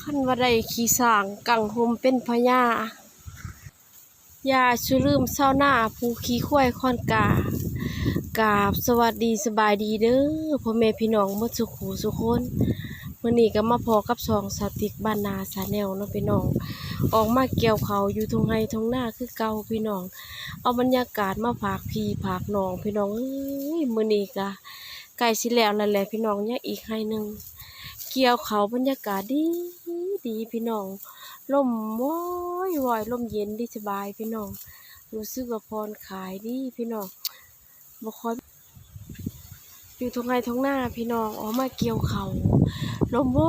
ຄັນວ່າໄດ້ຂີ້ຊ້າງກັງຫົມເປັນພະຍາ ຢ່າສູ່ລືມຊາວນາຜູ້ຂີ້ຄວາຍຄອນກາ. ກາບສະຫວັດດີສະບາຍດີເດີພໍ່ແມ່ພີ່ນ້ອງໝົດສູ່ຄູ່ສູ່ຄົນ. ມື້ນີ້ກໍມາພໍ້ກັບຊ່ອງສາວຕິກບ້ານນາ Channel ເນາະພີ່ນ້ອງ. ອອກມາກ່ຽວເຂົ້າຢູ່ທົ່ງໄຮ່ທົ່ງນາຄືເກົ່າພີ່ນ້ອງ. ເອົາບັນຍາກາດມາຝາກພີ່ຝາກນ້ອງພີ່ນ້ອງເອີຍ. ມື້ນີ້ກໍໃກ້ຊິແລ້ວແລ້ວແຫຼະພີ່ນ້ອງ, ຍັງອີກໄຮ່ໜຶ່ງ. ກ່ຽວເຂົ້າບັນຍາກາດດີ ດີພີ່ນ້ອງ, ລົມວອຍໆ ລົມເຢັນດີສະບາຍພີ່ນ້ອງ, ຮູ້ສຶກວ່າຜ່ອນຄາຍດີພີ່ນ້ອງ. ບໍ່ຄ່ອຍ ຢູ່ທົ່ງໄຮ່ທົ່ງນາພີ່ນ້ອງ, ອອກມາກ່ຽວເຂົ້າ ລົມວ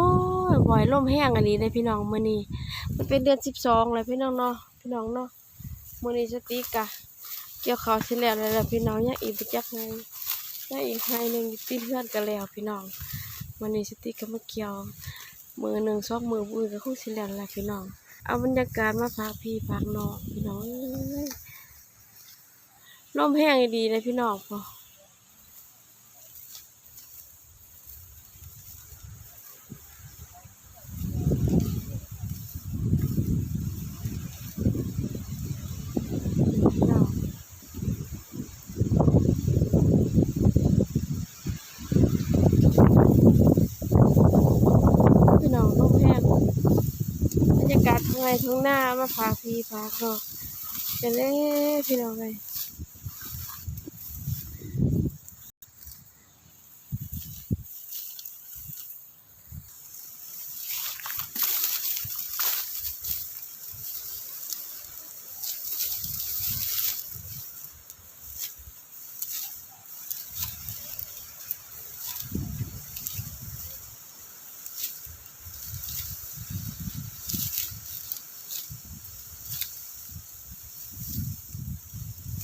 ອຍໆ ລົມແຮງອີ່ຫຼີເດ້ພີ່ນ້ອງ. ມື້ນີ້ມັນເປັນເດືອນສິບສອງແລ້ວພີ່ນ້ອງເນາະ, ພີ່ນ້ອງເນາະ. ມື້ນີ້ສາວຕິກກະກ່ຽວເຂົ້າເສັດແລ້ວແຫຼະພີ່ນ້ອງ, ຍັງອີກບໍ່ຈັກໄຮ່, ຍັງອີກໄຮ່ໜຶ່ງ ຕິດເຮືອນກໍແລ້ວພີ່ນ້ອງ. ມື້ນີ້ສາວຕິກກໍມາກ່ຽວ ມື້ໜຶ່ງສອງມື້ ມື້ອື່ນກໍຄົງຊິແລ້ວແຫຼະພີ່ນ້ອງ. ເອົາບັນຍາກາດມາຝາກພີ່ຝາກນ້ອງພີ່ນ້ອງເອີຍ. ລົມແຮງອີ່ຫຼີເດ້ພີ່ນ້ອງ. ພີ່ນ້ອງ ລົມແຮງ, ບັນຍາກາດທົ່ງໄຮ່ທົ່ງນາ ມາຝາກພີ່ຝາກນ້ອງກັນເດ້ພີ່ນ້ອງເອີຍ. ພີ່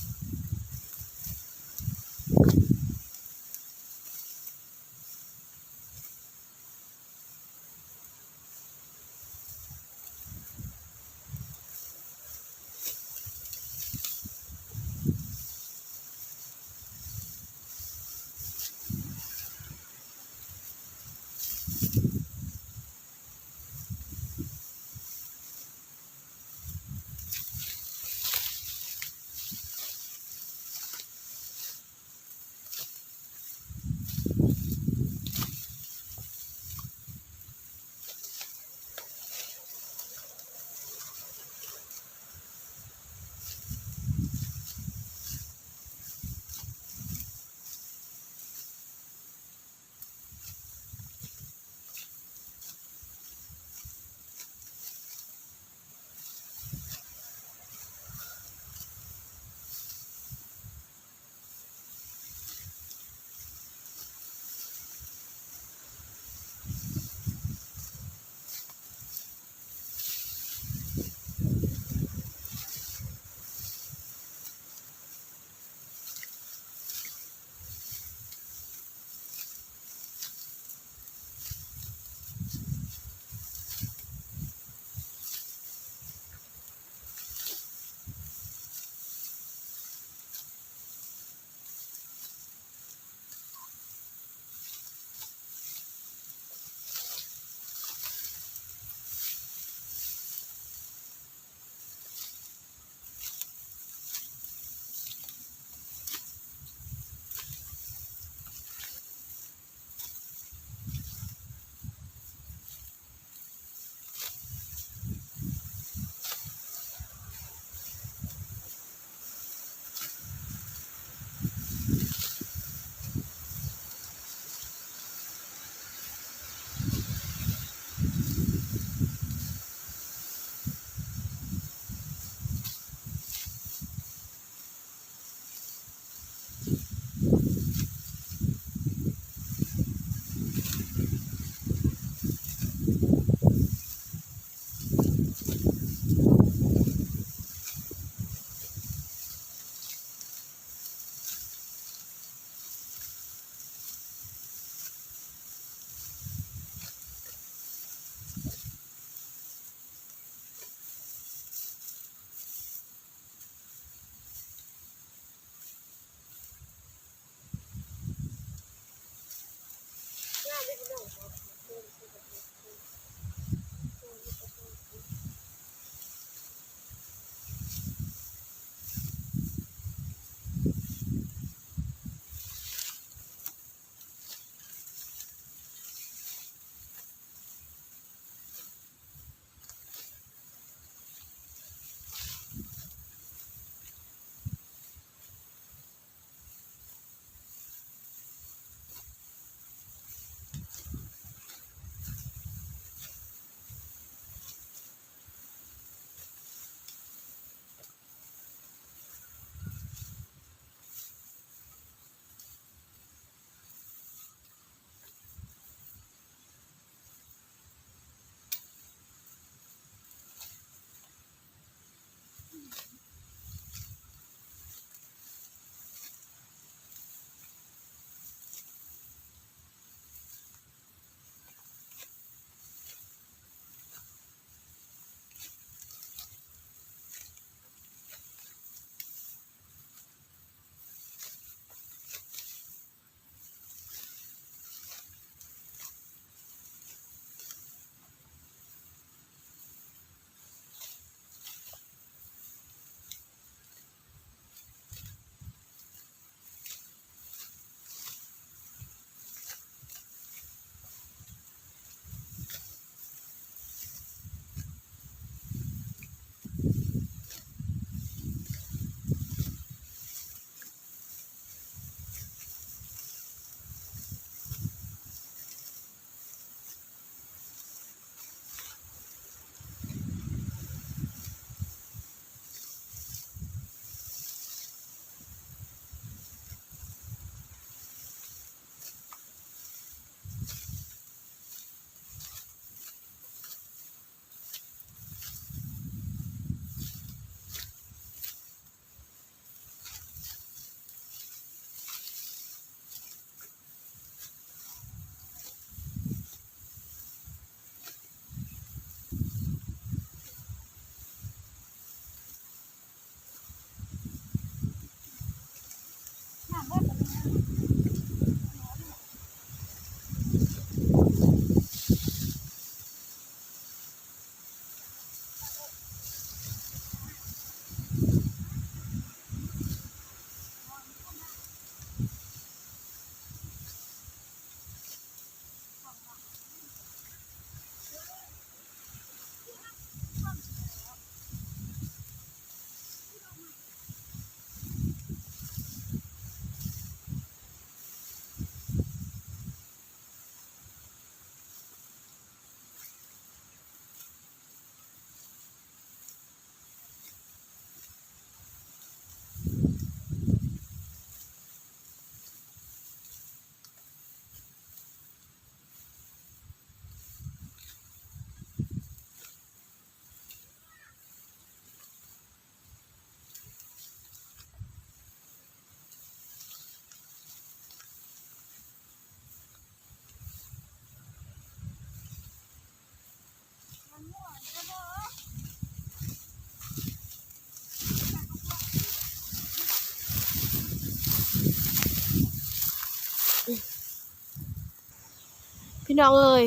ພີ່ນ້ອງເອີຍ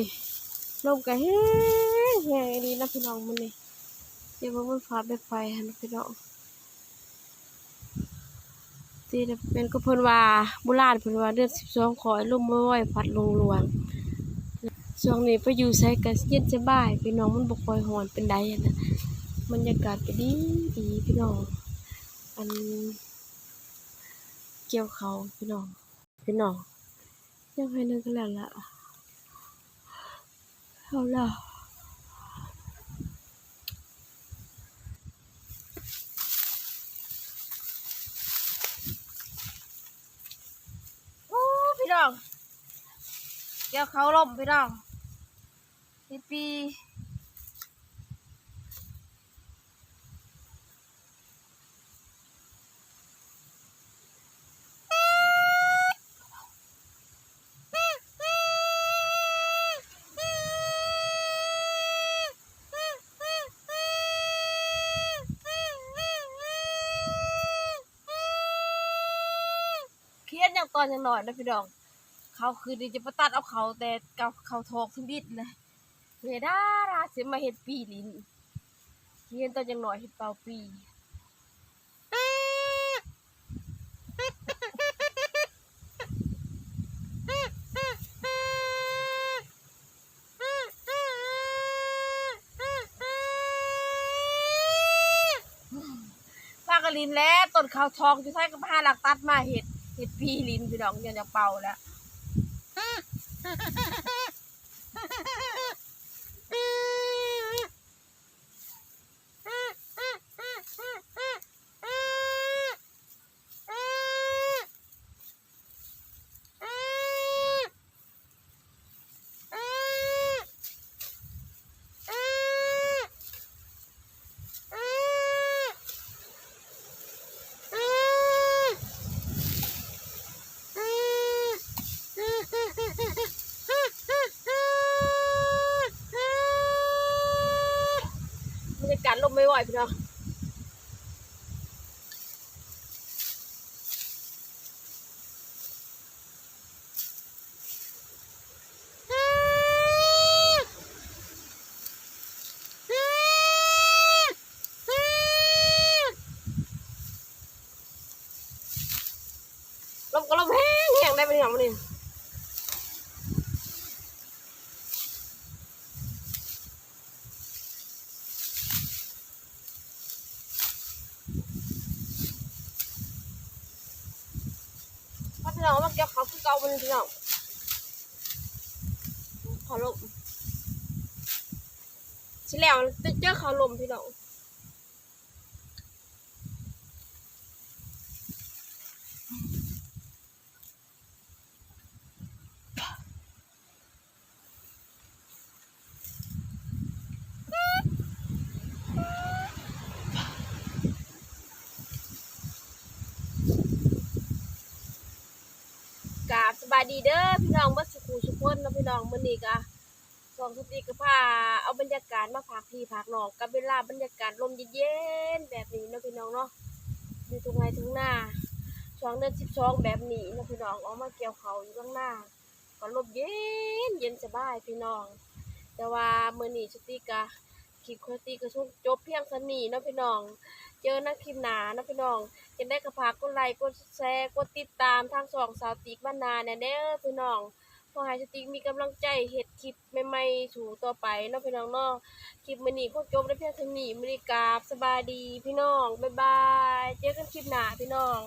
ລົມກໍແຮງ ແຮງອີ່ຫຼີນະພີ່ນ້ອງມື້ນີ້. ຢ່າເບິ່ງມັນຟ້າແບບໄຟຫັ້ນພີ່ນ້ອງ. ທີ່ແມ່ນກໍເພິ່ນວ່າ ໂບລານເພິ່ນວ່າເດືອນສິບສອງຄ່ອຍ ລົມວອຍໆ ພັດລວງໆ. ຊ່ວງນີ້ໄປຢູ່ໃສກໍເຢັນສະບາຍພີ່ນ້ອງ ມັນບໍ່ຄ່ອຍຮ້ອນປານໃດຫັ້ນນະ. ບັນຍາກາດກໍດີໆ ພີ່ນ້ອງ ອັນ ກ່ຽວເຂົ້າພີ່ນ້ອງ. ພີ່ນ້ອງ ຍັງໄຮ່ໜຶ່ງກໍແລ້ວລະ ເອົາລະ. ໂອ້ ພີ່ນ້ອງ ກ່ຽວເຂົ້າລົມພີ່ນ້ອງ ເຮັດປີ. ຂຽນຫຍັງຕອນຍັງນ້ອຍນະພີ່ນ້ອງ ເຂົາຄືນີ້ຈະໄປຕັດເອົາເຂົາແຕ່ເຂົ້າ ເຂົ້າຖອກທຳອິດແຫຼະ. ເວລາລາຊິມາເຮັດປີຫຼິ້ນ ຂຽນຕອນຍັງນ້ອຍເຮັດເປົ່າປີ. ພາກັນຫຼິ້ນແຫຼະ ຕົ້ນເຂົ້າຖອກຢູ່ໃສກໍໄປຫາລັກຕັດມາເຮັດ ເຮັດປີຫຼິ້ນພີ່ນ້ອງ ຍ້ອນຢາກເປົ່າແຫຼະ. ບັນຍາກາດລົມວອຍໆ ພີ່ນ້ອງ. ລົມກໍລົມແຮງໆ ໄດ໋ ພີ່ນ້ອງ ມື້ນີ້. ພາພີ່ນ້ອງມາກ່ຽວເຂົ້າຄືເກົ່າມື້ນີ້ພີ່ນ້ອງ ເຂົ້າລົມ ຊິແລ້ວເຈີເຂົ້າລົມພີ່ນ້ອງ. ກາບສະບາຍດີເດີພີ່ນ້ອງເບິດສູ່ຄູ່ສູ່ຄົນເນາະພີ່ນ້ອງ. ມື້ນີ້ກະ ຊ່ອງສະຕິກກໍພາເອົາບັນຍາກາດມາຝາກພີ່ຝາກນ້ອງ ກັບເວລາບັນຍາກາດລົມເຢັນໆ ແບບນີ້ເນາະພີ່ນ້ອງເນາະ ຢູ່ທົ່ງໄຮ່ທົ່ງນາ ຊ່ວງເດືອນສິບສອງແບບນີ້ເນາະພີ່ນ້ອງ ອອກມາກ່ຽວເຂົ້າຢູ່ກາງນາ ກໍລົມເຢັນ ເຢັນສະບາຍພີ່ນ້ອງ. ແຕ່ວ່າມື້ນີ້ສະຕິກະ ຄລິບຂອງສະຕິກະສົ່ງຈົບພຽງສ່ຳນີ້ເນາະພີ່ນ້ອງ ເຈີກັນຄລິບໜ້າເນາະພີ່ນ້ອງ. ຈັ່ງໃດກໍຝາກກົດໄລ ກົດແຊ ກົດຕິດຕາມທາງຊ່ອງສາວຕິກບ້ານນາແດ່ເດີພີ່ນ້ອງ ເພື່ອໃຫ້ສະຕິກມີກຳລັງໃຈເຮັດຄລິບ ໃໝ່ໆ ສູ່ຕໍ່ໄປເນາະພີ່ນ້ອງເນາະ. ຄລິບມື້ນີ້ຂໍຈົບໄດ້ພຽງເທົ່ານີ້ ມື້ນີ້ກາບສະບາຍດີພີ່ນ້ອງ ບາຍບາຍ ເຈີກັນຄລິບໜ້າພີ່ນ້ອງ.